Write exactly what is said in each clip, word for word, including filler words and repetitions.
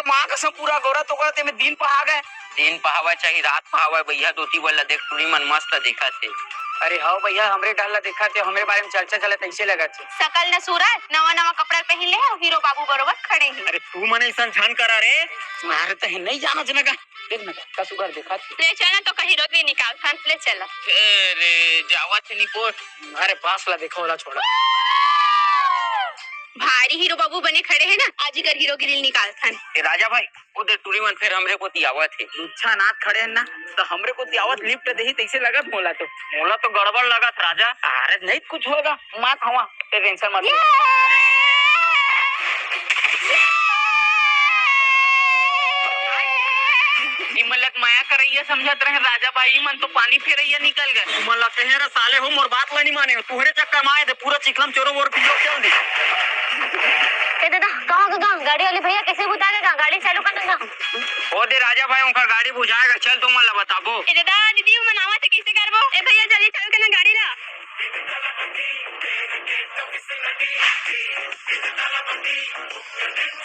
माँ कसम, पूरा गोरा तो करत हे, में दिन पहा गए। दिन पहावय चाहे रात पहावय, भैया धोती वाला देख, टूरी मन मस्त दिखत हे। अरे हव भैया, हमरे डहर ला देखत हे, हमरे बारे में चर्चा चलत अइसे लगत हे। सकल न सूरत, नवा नवा कपड़ा पहिन ले हे, हीरो बाबू बरोबर खड़े हे। अरे तू मन अइसन झन करा रे। अरे तहे नहीं जाना जनगा, देख ना का सुघर देखत हे। ले चल ना, तो कहीं हीरोगिरी निकाल, ले चल। अरे जावत हे निपोर। अरे बांस ला देखो, ओला छोड़ा। भारी हीरो बाबू बने खड़े हे ना, आज ही कर हीरोगिरी निकालथन। ए राजा भाई, ओ दे टूरी मन फेर हमरे कोती आवत हे। लुच्छा नाथ खड़े हे ना, त हमरे कोती आवत lift देही तइसे लगत मोला तो। मोला तो गड़बड़ लगत राजा। अरे नहीं कुछ होगा, मात हवा, ते tension मत ले। इमन लग मया करइया समझत रहे राजा भाई, इमन तो पानी फेरइया निकल गए। तुमन ला कहे रे साले हो, मोर बात ला नहीं माने हो। तुहरे चक्कर में आए थे, पूरा चिखला म चोरो वोर पीलो चल दे। ए दादा, कहाँ गे गा? गाड़ी वाले भैया कइसे बुता गे गा? गाड़ी चालू कर ना गा। ओ दे राजा भाई, उनका गाड़ी बुझाएगा, चल तुमन ला बताबो। ए दादा, दीदी, उमन आवत हे, कइसे करबो? ए भैया, जल्दी चालू कर ना गाड़ी ला।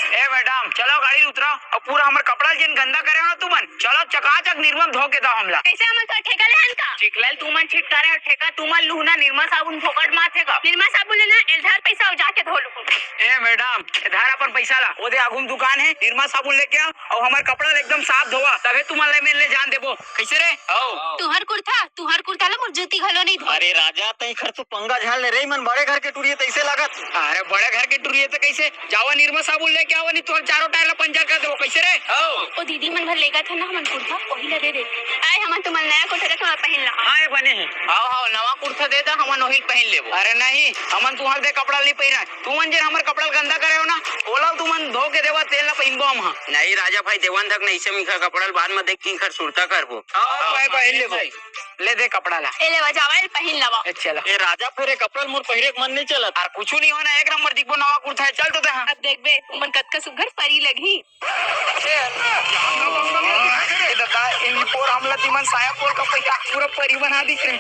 ए मैडम, चलो गाड़ी उतराओ अउ पूरा हमर कपड़ा जेन गंदा करे हो ना तुमन, चलो चकाचक निरमा म धो के दव हमला। कइसे हमन तो ठेका लेहन का? चिखला ल तुमन छिटकारे हो ठेका, तुमन लूहू ना निरमा साबुन फोकट म आथे का? निरमा साबुन लेना, ए धर पइसा अउ जाके धो लूहू। ए मैडम, ए धर अपन पइसा ला, ओ दे आगू म दुकान हे, निरमा साबुन लेके आव अउ हमर कपड़ा ल एकदम साफ धोवा, तभे तुमन ला एमेर ले जान देबो। कइसे रे? हव। तुंहर कुरथा, तुंहर कुरथा ला मोर जूती घलो नइ धोय। अरे राजा, तैं खर तो पंगा झन ले रे, इमन बड़े घर के टुरी हे तइसे लागत। अरे बड़े घर के टुरी हे त कइसे? जावा निरमा साबुन लेके आवा, नहीं तो चारों टायर ला पंचर कर देबो। कइसे रे? हव। ओ दीदी मन भर लेगत हे ना हमन कुरथा, ओही ला दे दे। आय हमन तुमन नया कुरथा दे, तुमन पहिन ला। हाँ, ये बने हे। हव, हव, नवा कुरथा दे दा, हमन ओही पहिन लेबो। अरे नहीं, हमन तुंहर दे कपड़ा नहीं पहिरन। तुमन जेन हमर कपड़ा ल गंदा करे हो ना, ओला तुमन धो के देवा, तेन ला पहिनबो हम हा। नहीं राजा भाई, देवन धक नहीं से मिखर कपड़ा ल बाद म देख के इखर सुरता करबो। हाँ, मैं पहिन लेबो। ले दे कपड़ा ला। ए लेवा, जावा, ए पहिन लवा। ए चला। ए राजा, फेर ए कपड़ा ल मोर पहिरे के मन नहीं चलत। अरे कुछू नहीं होना, एक नंबर दिखबो, नवा कुरथा हे, चल तो दे हाँ। अब देखबे, तुमन कतका सुघर परी लगही। ए ददा, ए निपोर हमला तिमन साया पोल का पहिरा पूरा परी बना दिख रहे।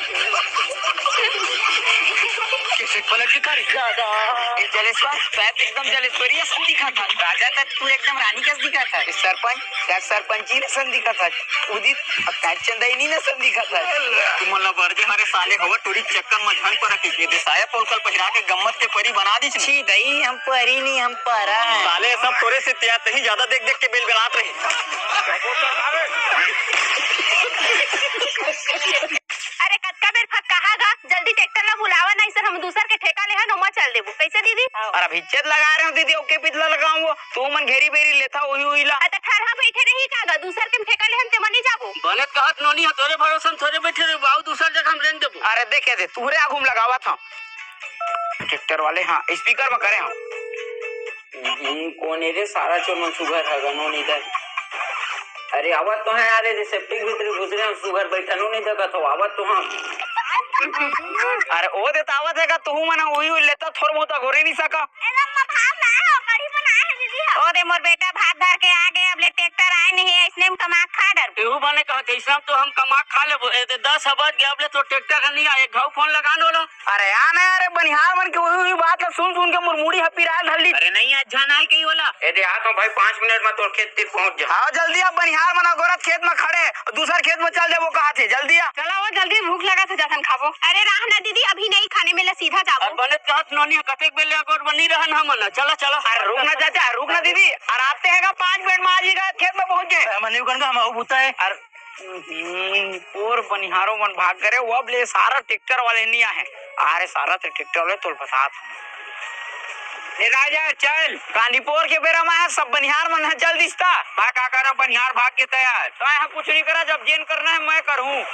कैसे पलट के करे? दादा। ए जलेश्वर, तैं तो एकदम जलेश्वरी असन दिखत हस। राजा, तैं तो पूरा एकदम रानी कस दिखत हस। ए सरपंच, तैं सरपंची असन दिखत हस। उदित, अब तैं चंदैनी असन दिखत हस। तुमन ला बरजे हरे साले हवा टुरी चक्कर म झन परा के दे साया पोल कल पहिरा के गम्मत के परी बना दिस। छी दई, हम परी नहीं, हम परा है। साले सब तोरे से तिया तही ज्यादा देख देख के बेलबेलात रही। अरे कतका बेर फक्काहा गा, जल्दी ट्रैक्टर ला बुलावा, नहीं सर हम दूसर के ठेका लेहन, ओमा चल देबो। कैसे दीदी? अरे अभी चेत लगा रहे हो दीदी, ओके पिछला लगाऊं वो, तुमन घेरी बेरी लेथा उही उही ला। अरे त ठरहा बैठे रही का गा, दूसर के ठेका लेहन ते मनी जाबो। बने कहत नोनी ह, तोरे भरोसा म थोरे बैठे रहे बाऊ, दूसर जगह हम रेंग देबो। अरे देखे दे, तुहरे आगू म लगावत हूँ। ट्रैक्टर वाले, हाँ, स्पीकर में करे हूँ। हम्म, कौन है रे सारा चोर मन सुघर है गनो नहीं दे। अरे आवत तो है यार, ये सेप्टिक भीतर घुस रहे हैं, सुघर बैठा नो नहीं देखा तो आवत तो हाँ। अरे ओ दे तावत है का, तू मना उही उही लेता थोर बहुत अगोरे नहीं सका। एकदम म भात ना है, कढ़ी बनाए है दीदी हो। ओ दे मोर बेटा भात धर के आ गए, अब ले ट्रैक्टर आए नहीं है, इसने हम कमा खा डर। एहू बने कहा, कैसे हम तो हम कमा खा लेबो। ए दे दस बज गया, अब ले तो ट्रैक्टर है नहीं आए, घाव फोन लगा लो लो। अरे आ ना, अरे बनिहार मन के उही उही बात ला सुन सुन के मोर मुड़ी ह पिराए धर ली। अरे नहीं, आज झन आए कहीं वाला। ए दे, आ तो भाई, पाँच मिनट में तोर खेत तीर पहुंच जा। हाँ, जल्दी आ, बनिहार मन अगोरत खेत में खड़े, दूसर खेत में चल देबो कहा थे, जल्दी आ। चला वो, जल्दी भूख लगा थे, जाथन खाबो। अरे राह ना दीदी, अभी नहीं खाने में ला, सीधा जाबो। अब बने कहत नोनी, कतेक बेले अगोर बनी रहन हमन, चला, चला। अरे रुक ना चाचा, रुक ना दीदी, अरे आते हैं का पाँच मिनट में आज ही का खेत में पहुंच गए। हम नहीं करना, हम आऊ बुता है। अरे हम्म, पोर बनिहारो मन भाग करे, वो अब ले सारा ट्रैक्टर वाले नहीं आए। अरे सारा ते ट्रैक्टर वाले तोल बतात। ए राजा, चल, कांदीपोर के बेरा में है, सब बनिहार मन है, चल दिसता। मैं का करा, बनिहार भाग के तैयार। तो यहाँ कुछ नहीं करा, जब जेन करना है, मैं करूँ।